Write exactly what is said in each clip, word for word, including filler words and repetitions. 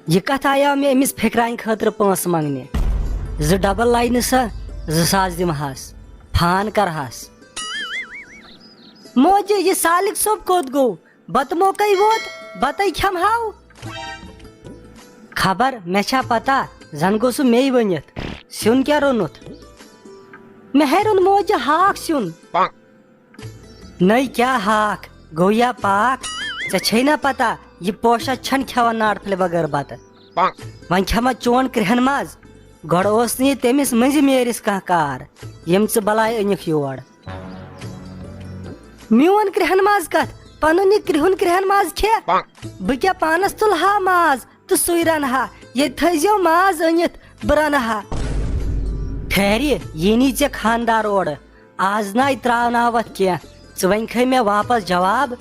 یہِ کتھ آیاو مےٚ أمِس پھِکرانہِ خٲطرٕ پونٛسہٕ منٛگنہِ؟ زٕ ڈبل لاینہٕ سا، زٕ ساس دِمہٕ ہس، فان کرہس۔ موجہِ، یہِ سالِک صٲب کوٚت گوٚو؟ بتہٕ موقعے ووت، بتے کھٮ۪مہاو۔ خبر مےٚ چھا پتہ، زن گوٚو سُہ مے ؤنِتھ۔ سیُن کیٛاہ روٚنُتھ؟ مےٚ ہے روٚن موجہِ ہاکھ سیُن۔ نٔے کیٛاہ ہاکھ؟ گوٚو یا پاکھ؟ ژےٚ چھے نا پتہ، یہِ پوشا چھَنہٕ کھٮ۪وان ناٹہٕ پھلہِ بغٲر بتہٕ۔ وۄنۍ کھٮ۪مہ چون کرٛہن ماز۔ گۄڈٕ اوس نہٕ یہِ تٔمِس مٔنٛزِ میرِس کانٛہہ کار، ییٚمۍ ژٕ بلاے أنِکھ یور۔ میون کرٛہن ماز کتھ؟ پنُن یہِ کرٛہُن کرٛہن ماز کھے۔ بہٕ کیٛاہ پانس تُلہٕ ہا ماز تہٕ سُے رنہٕ ہا؟ ییٚتہِ تھٲیزیو ماز أنِتھ، بہٕ رنہٕ ہا۔ خیرِ، یی نی ژےٚ خاندار اورٕ۔ آز ناے تراوناوتھ کینٛہہ، ژٕ وۄنۍ کھے مےٚ واپس جواب۔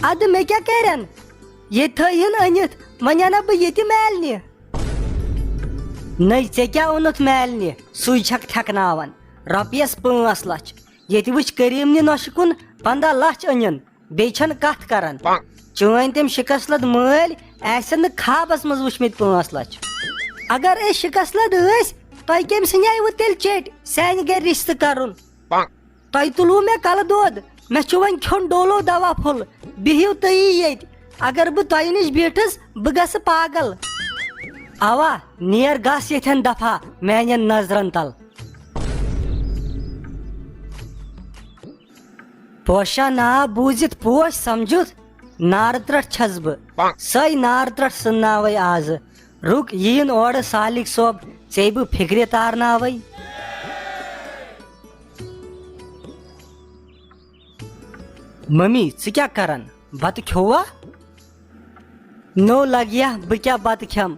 ادٕ مےٚ کیٛاہ کرن؟ ییٚتہِ تھٲیِن أنِتھ، وۄنۍ انہ بہٕ ییٚتہِ میلنہِ۔ نٔے، ژےٚ کیٛاہ اوٚنُتھ میلنہِ؟ سُے چھکھ تھٮ۪کناوان۔ رۄپیس پانٛژھ لچھ۔ ییٚتہِ وٕچھ کریٖم نہِ نۄشہِ کُن پنٛداہ لچھ أنِن۔ بیٚیہِ چھَنہٕ کَتھ کران۔ چٲنۍ تِم شِکَس لَد مٲلۍ آسن نہٕ خابَس منٛز وٕچھمٕتۍ پانٛژھ لَچھ۔ اگر أسۍ شِکَس لَد ٲسۍ، تۄہہِ کٔمۍ سٕنٛدِ آیہِ وٕ تیٚلہِ چیٚٹۍ سانہِ گَرِ رِشتہٕ کَرُن؟ تۄہہِ تُلوٕ مےٚ کَلہٕ دود، مےٚ چھُ وۄنۍ کھیوٚن ڈولو دوا پھوٚل۔ بِہِو تُہی ییٚتہِ۔ اگر بہٕ تۄہہِ نِش بیٖٹھٕس، بہٕ گژھٕ پاگل۔ اوا، نیر گژھ ییٚتھٮ۪ن دفعہ میانٮ۪ن نظرن تل۔ پوشا ناو بوٗزِتھ پوش سمجُتھ، نارٕ ترٛٹھ چھَس بہٕ۔ سۄے نارٕ ترٛٹھ سٕنٛدناوَے آزٕ۔ رُک، یِیِن اورٕ سالِک صٲب، ژےٚ بہٕ فِکرِ تارناوَے۔ ممی، ژٕ کیٛاہ کران؟ بتہٕ کھیوٚوا؟ نو لگیا، بہٕ کیٛاہ بتہٕ کھٮ۪م؟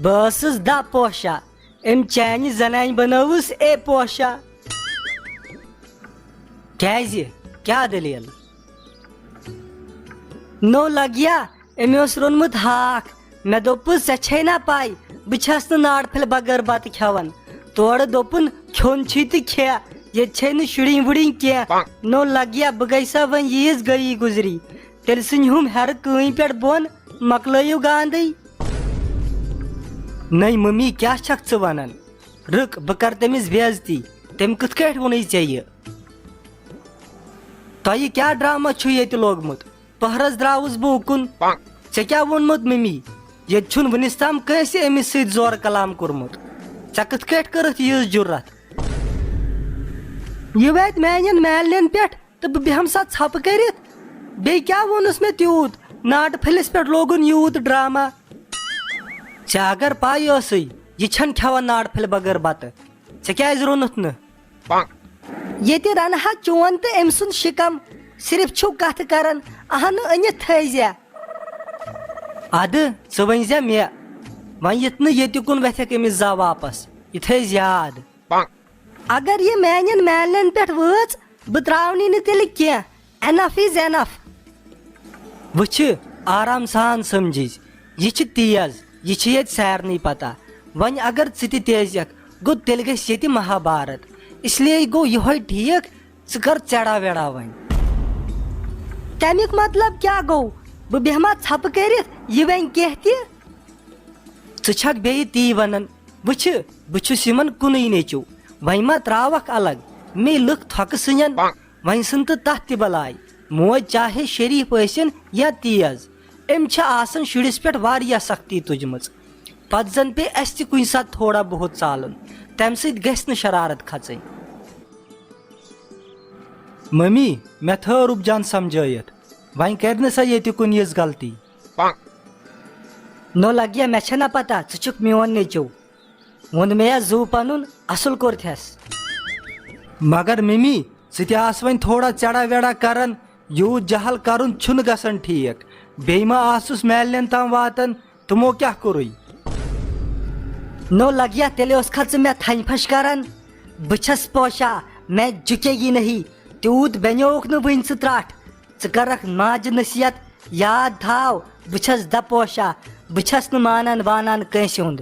بہٕ ٲسٕس دَ پوشا، أمۍ چانہِ زنانہِ بنٲوٕس اے پوشا۔ کیٛازِ؟ کیٛاہ دٔلیٖل؟ نو لگیا، أمۍ اوس روٚنمُت ہاکھ۔ مےٚ دوٚپُس، "ژےٚ چھے نا پَے، بہٕ چھَس نہٕ ناٹہٕ پھلہِ بغٲر بتہٕ کھٮ۪وان۔" تورٕ دوٚپُن، "کھیوٚن چھُے تہٕ کھےٚ، ییٚتہِ چھے نہٕ شُرِنۍ وُرِنۍ کینٛہہ۔" نو لگیا، بہٕ گٔے سا وۄنۍ ییٖژ گٔیی گُزری۔ تیٚلہِ ژھٕنہِ ہُم ہیرٕ کٲنۍ پٮ۪ٹھ بۄن، مۄکلٲیِو گاندٕے۔ نٔے مٔمی، کیٛاہ چھکھ ژٕ ونان؟ رٕک، بہٕ کرٕ تٔمِس بے عزتی۔ تٔمۍ کِتھ کٲٹھۍ ووٚنُے ژےٚ یہِ؟ تۄہہِ کیٛاہ ڈرامہ چھُ ییٚتہِ لوگمُت؟ پہرس دراوُس بہٕ اُکُن۔ ژےٚ کیٛاہ ووٚنمُت مٔمی؟ ییٚتہِ چھُنہٕ وُنِس تام کٲنٛسہِ أمِس سۭتۍ زورٕ کلام کوٚرمُت۔ ژےٚ کِتھ کٲٹھۍ کٔرٕتھ یِژھ جُرت؟ یہِ واتہِ میانٮ۪ن میلنٮ۪ن پٮ۪ٹھ تہٕ بہٕ بیٚہمہٕ سا ژھۄپہٕ کٔرِتھ؟ بیٚیہِ کیٛاہ ووٚنُس مےٚ تیوٗت؟ ناٹہٕ پھٔلِس پٮ۪ٹھ لوگُن یوٗت ڈرامہ۔ ژےٚ اگر پَے ٲسٕے، یہِ چھَنہٕ کھٮ۪وان ناٹہٕ پھٔلۍ بغٲر بَتہٕ۔ ژےٚ کیٛازِ روٚنُتھ نہٕ؟ ییٚتہِ رَنہٕ ہا چون تہٕ أمۍ سُنٛد شِکَم، صرف چھِو کَتھٕ کَران، اَہنہٕ أنِتھ تھٲیزِ۔ اَدٕ ژٕ ؤنۍ زِ مےٚ، وۄنۍ یِتھ نہٕ ییٚتہِ کُن وَتھٮ۪کھ أمِس زا واپَس، یہِ تھٲیزِ یاد۔ اگر یہِ میانٮ۪ن میلنٮ۪ن پٮ۪ٹھ وٲژ، بہٕ تراونٕے نہٕ تیٚلہِ کینٛہہ۔ Enough is enough۔ وٕچھِ، آرام سان سمجھِز، یہِ چھِ تیز، یہِ چھِ ییٚتہِ سارنٕے پتہ۔ وۄنۍ اگر ژٕ تہِ تیز یکھ، گوٚو تیٚلہِ گژھِ ییٚتہِ مہابھارت۔ اس لیے گوٚو یِہوٚے ٹھیٖک، ژٕ کر ژیڑا ویڑا وۄنۍ۔ تمیُک مطلب کیٛاہ گوٚو؟ بہٕ بیٚہما ژھپہٕ کٔرِتھ، یہِ وۄنۍ کینٛہہ تہِ؟ ژٕ چھکھ بیٚیہِ تی ونان۔ وٕچھِ، بہٕ چھُس یِمن کُنُے نیٚچو، وۄنۍ ما تراوکھ الگ؟ مے لٕکھ تھۄکہٕ سٕنٛدٮ۪ن، وۄنۍ سٕنٛد تہٕ تتھ تہِ بلاے۔ موج چاہے شریف ٲسِن یا تیز، أمۍ چھِ آسان شُرِس پٮ۪ٹھ واریاہ سختی تُجمٕژ۔ پتہٕ زن پیٚیہِ اسہِ تہِ کُنہِ ساتہٕ تھوڑا بہت ژالُن، تمہِ سۭتۍ گژھِ نہٕ شرارت کھژٕنۍ۔ ممی، مےٚ تھٲو رُبجان سمجھٲیِتھ، وۄنۍ کرِ نہٕ سۄ ییٚتہِ کُن یِژھ غلطی۔ نو لگیا، مےٚ چھےٚ نہ پتہ، ژٕ چھُکھ میون نیٚچو۔ ووٚن مےٚ یا زُو پنُن، اصل کوٚرتھس۔ مگر ممی، ژٕ تہِ آس وۄنۍ تھوڑا ژیڑا ویڑا کران، یوٗت جہل کرُن چھُنہٕ گژھان ٹھیٖک۔ بیٚیہِ ما آسُس میلنٮ۪ن تام واتان، تِمو کیٛاہ کوٚرُے؟ نو لگیا، تیٚلہِ اوس کھا ژٕ مےٚ تھنہِ پھش کران؟ بہٕ چھَس پوشا، میں جھکے گی نہیں۔ تیوٗت بنیووُکھ نہٕ وٕنہِ ژٕ ترٛٹھ۔ ژٕ کرکھ ماجہِ نصیحت، یاد تھاو، بہٕ چھَس دپوشا، بہٕ چھَس نہٕ مانان وانان کٲنٛسہِ ہُنٛد۔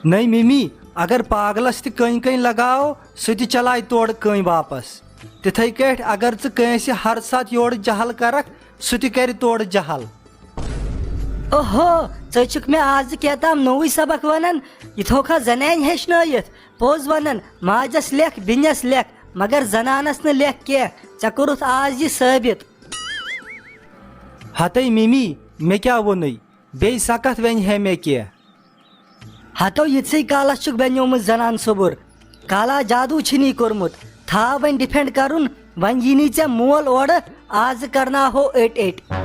نٔے مِمی، اگر پاگلس تہِ کٔنۍ کٔنۍ لگاو، سُہ تہِ چلاے تورٕ کٔنۍ واپس۔ تِتھے کٲٹھۍ اگر ژٕ کٲنٛسہِ ہر ساتہٕ یورٕ جہل کرکھ، سُہ تہِ کرِ تورٕ جہل۔ اوہو، ژٕ چھُکھ مےٚ آزٕ کیٛاہ تام نوٚوُے سبق ونان؟ یہِ تھوکھا زنانہِ ہیٚچھنٲیِتھ؟ پوٚز ونان، ماجس لیکھ، بیٚنِس لیکھ، مگر زنانس نہٕ لیکھ کینٛہہ۔ ژےٚ کوٚرُتھ آز یہِ ثٲبت۔ ہتے مِمی، مےٚ کیٛاہ ووٚنُے؟ بیٚیہِ سا کتھ ونہِ ہے مےٚ کینٛہہ؟ ہتو یِتھسٕے کالس چھُکھ بنیومُت زنان سوٚبُر۔ کالا جادو چھُنی کوٚرمُت۔ تھاو وۄنۍ ڈِفینڈ کرُن، وۄنۍ یی نہٕ ژےٚ مول اورٕ، آزٕ کرناوہو أٹۍ أٹۍ۔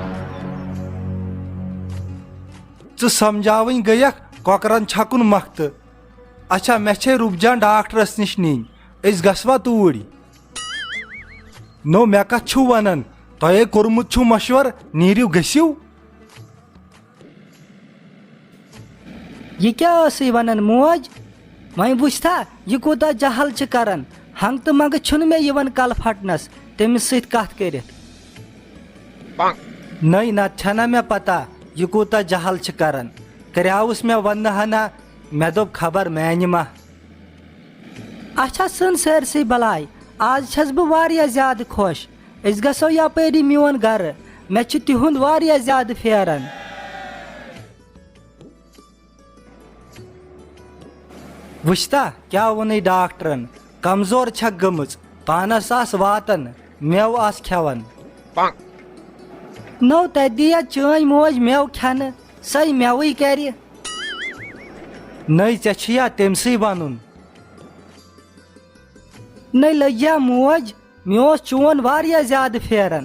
ژٕ سمجھاوٕنۍ گٔیکھ کۄکرن چھکُن مۄختہٕ۔ اچھا، مےٚ چھے رُبجان ڈاکٹرس نِش نِنۍ، أسۍ گژھوا توٗرۍ؟ نو، مےٚ کتھ چھِو ونان؟ تۄہے کوٚرمُت چھُو مشور، نیٖرِو گٔژھِو۔ یہِ کیٛاہ ٲسٕے ونان موج؟ وۄنۍ وٕچھ تھا، یہِ کوٗتاہ جہل چھِ کران۔ ہنٛگ تہٕ منٛگہٕ چھُنہٕ مےٚ یِوان کلہٕ پھٹنس تٔمِس سۭتۍ کتھ کٔرِتھ۔ نٔے، نتہٕ چھنا مےٚ پتہ یہِ کوٗتاہ جہل چھِ کران۔ کریاوُس مےٚ وننہٕ ہنا، مےٚ دوٚپ خبر میانہِ ما۔ اچھا، ژھٕن سٲرسٕے بلاے۔ آز چھَس بہٕ واریاہ زیادٕ خۄش۔ أسۍ گژھو یپٲری میون گرٕ۔ مےٚ چھُ تِہُنٛد واریاہ زیادٕ پھیران۔ وٕچھتا، کیٛاہ ووٚنُے ڈاکٹرن؟ کمزور چھکھ گٔمٕژ، پانس آس واتان، مٮ۪وٕ آس کھٮ۪وان۔ نو، تتہِ دِیا چٲنۍ موج مٮ۪وٕ کھٮ۪نہٕ، سۄے مٮ۪وٕے کرِ۔ نٔے، ژےٚ چھُیا تٔمۍ سٕے ونُن؟ نٔے لٔجیا موج، مےٚ اوس چون واریاہ زیادٕ پھیران۔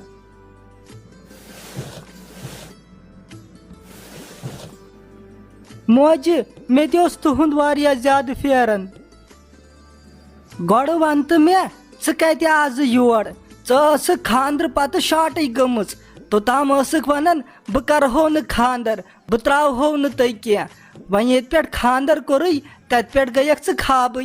موجہِ، مےٚ تہِ اوس تُہُنٛد واریاہ زیادٕ پھیران۔ گۄڈٕ وَن تہٕ مےٚ، ژٕ کَتہِ آزٕ یور؟ ژٕ ٲسٕکھ خانٛدرٕ پَتہٕ شاٹٕے گٔمٕژ۔ توٚتام ٲسٕکھ وَنان، "بہٕ کَرٕہو نہٕ خانٛدر، بہٕ ترٛاوہو نہٕ تۄہہِ کینٛہہ۔" وۄنۍ ییٚتہِ پٮ۪ٹھ خانٛدر کوٚرُے، تَتہِ پٮ۪ٹھ گٔیَکھ ژٕ خابٕے۔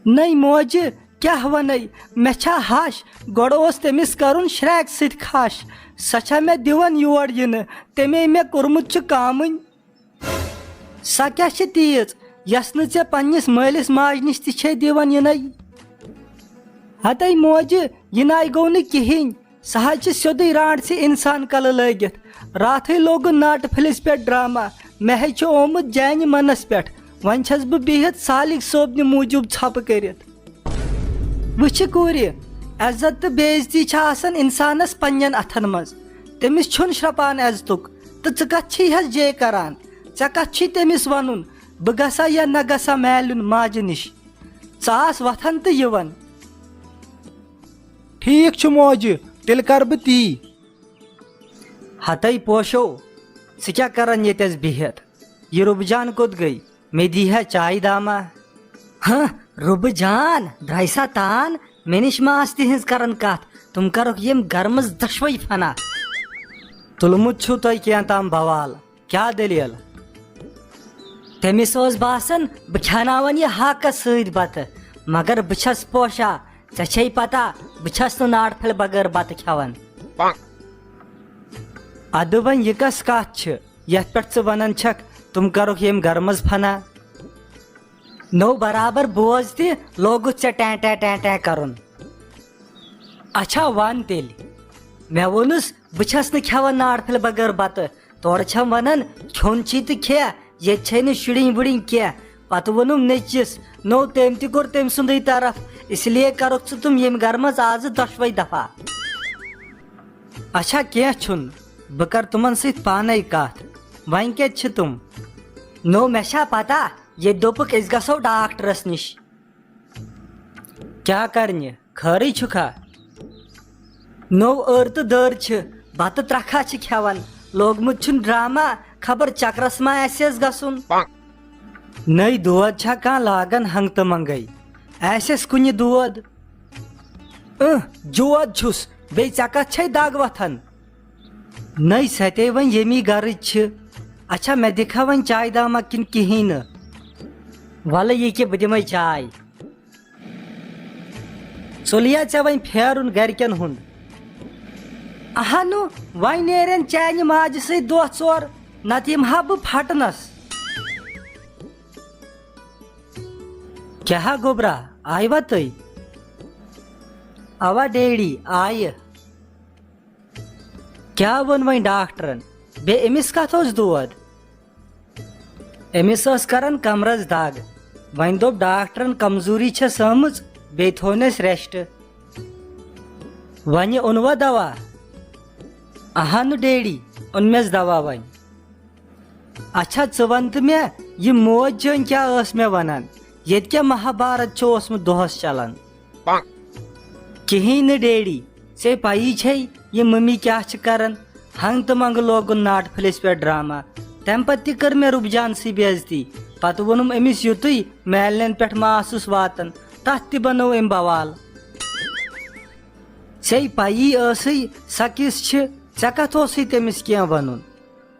نٔے موجہِ، کیٛاہ وَنَے؟ مےٚ چھا ہَش؟ گۄڈٕ اوس تٔمِس کَرُن شرٛیکہٕ سۭتۍ کھَش۔ سۄ چھا مےٚ دِوان یور یِنہٕ؟ تٔمۍ مےٚ کوٚرمُت چھُ کامٕنۍ۔ سۄ کیٛاہ چھِ تیٖژ، یۄس نہٕ ژےٚ پنٛنِس مٲلِس ماجہِ نِش تہِ چھے دِوان یِنَے؟ ہَتَے موجہِ، یہِ نَے گوٚو نہٕ کِہیٖنۍ۔ سُہ حظ چھِ سیوٚدُے رانٛٹسٕے اِنسان کَلہٕ لٲگِتھ۔ راتھٕے لوگُن ناٹہٕ پھٔلِس پٮ۪ٹھ ڈرامہ۔ مےٚ ہے چھُ آمُت جانہِ منَس پٮ۪ٹھ۔ وۄنۍ چھَس بہٕ بِہِتھ سالِک صٲبنہِ موٗجوٗب ژھۄپہٕ کٔرِتھ۔ وٕچھِ کوٗرِ، عزت تہٕ بے عزتی چھِ آسان اِنسانَس پنٛنٮ۪ن اَتھَن منٛز۔ تٔمِس چھُنہٕ شرٛپان عزتُک۔ تہٕ ژٕ کَتھ چھی حظ جے کَران؟ ژےٚ کَتھ چھی تٔمِس وَنُن؟ بہٕ گژھا یا نہ گژھا مالیُن ماجہِ نِش؟ ژٕ آس وۄتھان تہٕ یِوان۔ ٹھیٖک چھُ موجہِ، تیٚلہِ کَرٕ بہٕ تی۔ ہَتَے پوشو، ژٕ کیٛاہ کَران ییٚتٮ۪س بِہِتھ؟ یہِ رُبہٕ جان کوٚت گٔے؟ مےٚ دی ہا چایہِ داما۔ ہہ، رُبہٕ جان، درٛاے سا تان؟ مےٚ نِش ما آسہٕ تِہِنٛز کَران کَتھ؟ تِم کَرُکھ ییٚمۍ گَرٕ منٛز دۄشوَے فنا۔ تُلمُت چھُو تۄہہِ کینٛہہ تام بوال۔ کیٛاہ دٔلیٖل؟ تٔمِس اوس باسان، بہٕ کھیٛاناوَن یہِ ہاکَس سۭتۍ بَتہٕ، مگر بہٕ چھَس پوشا، ژےٚ چھے پَتہ، بہٕ چھَس نہٕ ناٹہٕ پھٔلۍ بغٲر بَتہٕ کھٮ۪وان۔ اَدٕ وۄنۍ یہِ کۄس کَتھ چھِ، یَتھ پٮ۪ٹھ ژٕ وَنان چھَکھ، تِم کَرُکھ ییٚمۍ گَرٕ منٛز فنا؟ نوٚو برابر بوز تہِ، لوگُتھ ژےٚ ٹیں ٹیں ٹیں ٹیں کَرُن۔ اچھا، وَن تیٚلہِ۔ مےٚ ووٚنُس، بہٕ چھَس نہٕ کھٮ۪وان ناٹہٕ پھٔلۍ بغٲر بَتہٕ۔ تورٕ چھَم وَنان، کھیوٚن چھی تہٕ کھےٚ، ییٚتہِ چھے نہٕ شُرِنۍ وُرِنۍ کینٛہہ۔ پَتہٕ ووٚنُم نیٚچوِس، نوٚو تٔمۍ تہِ کوٚر تٔمۍ سُنٛدٕے طرف، اس لیے کَرُکھ ژٕ تِم ییٚمہِ گَرٕ منٛز آزٕ دۄشوَے دفعہ۔ اچھا، کینٛہہ چھُنہٕ، بہٕ کَرٕ تِمَن سۭتۍ پانَے کَتھ۔ وۄنۍ کَتہِ چھِ تِم؟ نوٚو مےٚ چھا پَتہ، ییٚتہِ دوٚپُکھ أسۍ گژھو ڈاکٹرَس نِش۔ کیٛاہ کَرنہِ؟ خٲرٕے چھُکھا؟ نوٚو ٲر تہٕ دٲر چھِ، بَتہٕ ترٛکھا چھِ کھٮ۪وان۔ لوگمُت چھُن ڈرامہ، خبر چکرس ما آسٮ۪س گژھُن۔ نٔے دود چھا کانٛہہ لاگان ہنٛگتہٕ منٛگَے؟ آسٮ۪س کُنہِ دود؟ اۭں، جود چھُس، بیٚیہِ ژےٚ کَتھ چھے دگ وۄتھان؟ نٔے ستے وۄنۍ ییٚمی گرٕچ چھِ۔ اچھا، مےٚ دِکھا وۄنۍ چاے داما کِنہٕ کِہیٖنۍ نہٕ؟ وَلہٕ یہِ کہِ بہٕ دِمَے چاے۔ ژوٚلیا ژےٚ وۄنۍ پھیرُن گرِکٮ۪ن ہُنٛد؟ اہنُو، وۄنۍ نیرن چانہِ ماجہِ سۭتۍ دۄہ ژور، نتہٕ یِمہٕ ہا بہٕ پھٹنس۔ کیٛاہ ہا گوٚبرا، آیوا تُہۍ؟ اوا ڈیڈی، آیہِ۔ کیٛاہ ووٚن وۄنۍ ڈاکٹرن؟ بیٚیہِ أمِس کَتھ اوس دود؟ أمِس ٲس کران کمرس دگ۔ وۄنۍ دوٚپ ڈاکٹرن، کمزوری چھس آمٕژ، بیٚیہِ تھوٚو نہٕ اَسہِ ریسٹ۔ وۄنہِ اوٚنوا دوا؟ اہا نہٕ ڈیڈی، اوٚن مےٚ دوا وۄنۍ۔ اچھا، ژٕ وَن تہٕ مےٚ، یہِ موج جٲنۍ کیٛاہ ٲس مےٚ وَنان؟ ییٚتہِ کیٛاہ مہابھارت چھُ اوسمُت دۄہَس چَلان؟ کِہیٖنۍ نہٕ ڈیڈی، ژےٚ پَیی چھے یہِ مٔمی کیٛاہ چھِ کَران؟ ہنٛگ تہٕ منٛگہٕ لوگُن ناٹہٕ پھٔلِس پٮ۪ٹھ ڈرٛاما۔ تَمہِ پَتہٕ تہِ کٔر مےٚ رُبجان سٕے بے عزتی۔ پَتہٕ ووٚنُم أمِس یُتُے، مالِنٮ۪ن پٮ۪ٹھ ما آسُس واتان، تَتھ تہِ بَنوو أمۍ بَوال۔ ژےٚ پَیی ٲسٕے، سۄ کِژھ چھِ، ژےٚ کَتھ اوسُے تٔمِس کینٛہہ وَنُن؟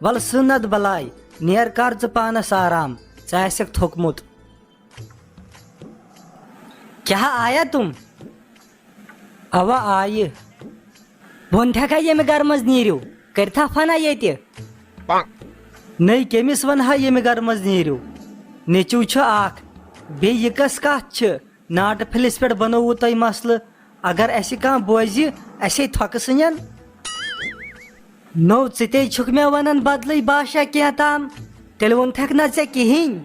وَلہٕ سُہ نَتہٕ بَلاے، نیر کر ژٕ پانَس آرام، ژٕ آسٮ۪کھ تھوٚکمُت۔ کیٛاہ آیا تِم؟ اَوا آیہِ۔ بہٕ ووٚن تھکھا ییٚمہِ گرٕ منٛز نیٖرِو، کٔرِتھا فنا ییٚتہِ؟ نٔے کٔمِس وَنہا ییٚمہِ گرٕ منٛز نیٖرِو؟ نیٚچوٗ چھُ اکھ، بیٚیہِ یہِ کۄس کَتھ چھِ؟ ناٹہٕ پھٔلِس پٮ۪ٹھ بنووُ تۄہہِ مسلہٕ۔ اگر اسہِ کانٛہہ بوزِ، اسے تھۄکہٕ سٕنٛدٮ۪ن۔ نو، ژٕ تے چھُکھ مےٚ ونان بدلٕے باشا کینٛہہ تام، تیٚلہِ ووٚنتھکھ نہ ژےٚ کِہیٖنۍ۔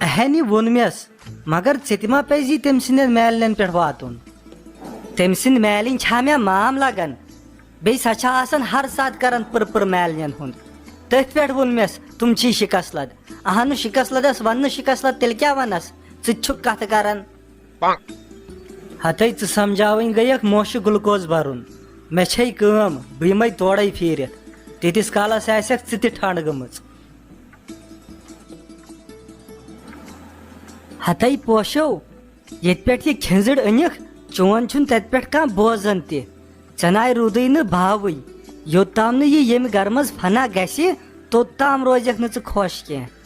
اہنہِ ووٚن مےٚس، مگر ژےٚ تہِ ما پزی تٔمۍ سٕنٛدٮ۪ن میلنٮ۪ن پٮ۪ٹھ واتُن؟ تٔمۍ سٕنٛدۍ میلٕنۍ چھا مےٚ مام لگان؟ بیٚیہِ سۄ چھےٚ آسان ہر ساتہٕ کران پٕر پٕر میلنٮ۪ن ہُنٛد۔ تٔتھۍ پٮ۪ٹھ ووٚن مےٚس، تِم چھی شِکس لد۔ اہنُو شِکس لدس وننہٕ شِکس لد، تیٚلہِ کیٛاہ ونس؟ ژٕ تہِ چھُکھ کتھٕ کران۔ ہتے ژٕ سمجھاوٕنۍ گٔیکھ موشہِ گلوکوز برُن۔ مےٚ چھے کٲم، بہٕ یِمے تورے پھیٖرِتھ۔ تیٖتِس کالس آسٮ۪کھ ژٕ تہِ ٹھنڈ گٔمٕژ۔ ہتے پوشو، ییٚتہِ پٮ۪ٹھ یہِ کھِنزٕر أنِکھ، چون چھُنہٕ تتہِ پٮ۪ٹھ کانٛہہ بوزان تہِ۔ ژےٚ ناے روٗدٕے نہٕ باوٕے۔ یوٚت تام نہٕ یہِ ییٚمہِ گرٕ منٛز فنا گژھِ، توٚت تام روزکھ نہٕ ژٕ خۄش کینٛہہ۔